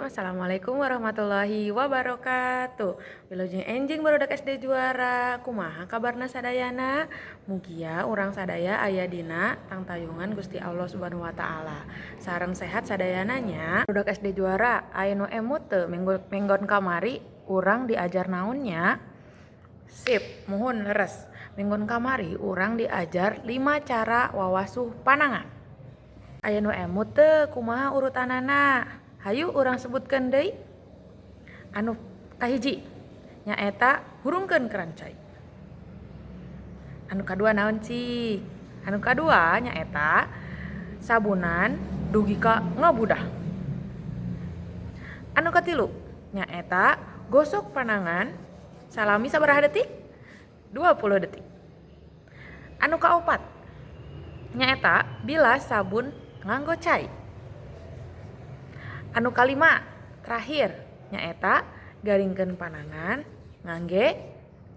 Assalamualaikum warahmatullahi wabarakatuh. Wilujeng enjing, barudak SD Juara. Kumaha kabarna sadayana? Mugia urang sadaya aya dina tangtayungan Gusti Allah Subhanahu wa Ta'ala. Sareng sehat sadayana nya. Barudak SD Juara, aya nu emut teu minggon kamari urang diajar naon nya? Sip, muhun, leres. Minggon kamari urang diajar 5 cara wawasuh panangan. Aya nu emut teu kumaha urutanana? Hayu urang sebutkeun deui. Anu kahiji nyaeta hurungkeun keran cai. Anu kadua naon, cik? Anu kadua nyaeta sabunan dugi ka ngabudah. Anu katilu nyaeta gosok panangan salami sabaraha detik? 20 detik. Anu kaopat nyaeta bilas sabun nganggo cai. Anu kalima terakhir nyaeta garingkeun panangan ngangge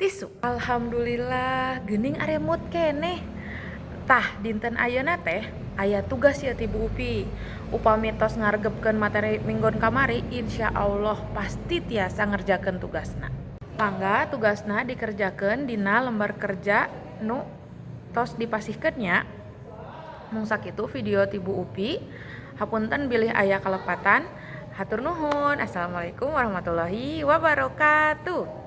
tisu. Alhamdulillah, geuning aremut keneh. Tah, dinten ayeuna teh aya tugas ya ti Bu Upi. Upami tos ngaregepkeun materi minggon kamari, insya Allah pasti tiasa ngerjakeun tugasna. Mangga tugasna dikerjakeun dina lembar kerja nu tos dipasihkeun nya. Mung sakitu video ti Bu Upi. Hapunten bilih aya kalepatan. Hatur nuhun. Assalamualaikum warahmatullahi wabarakatuh.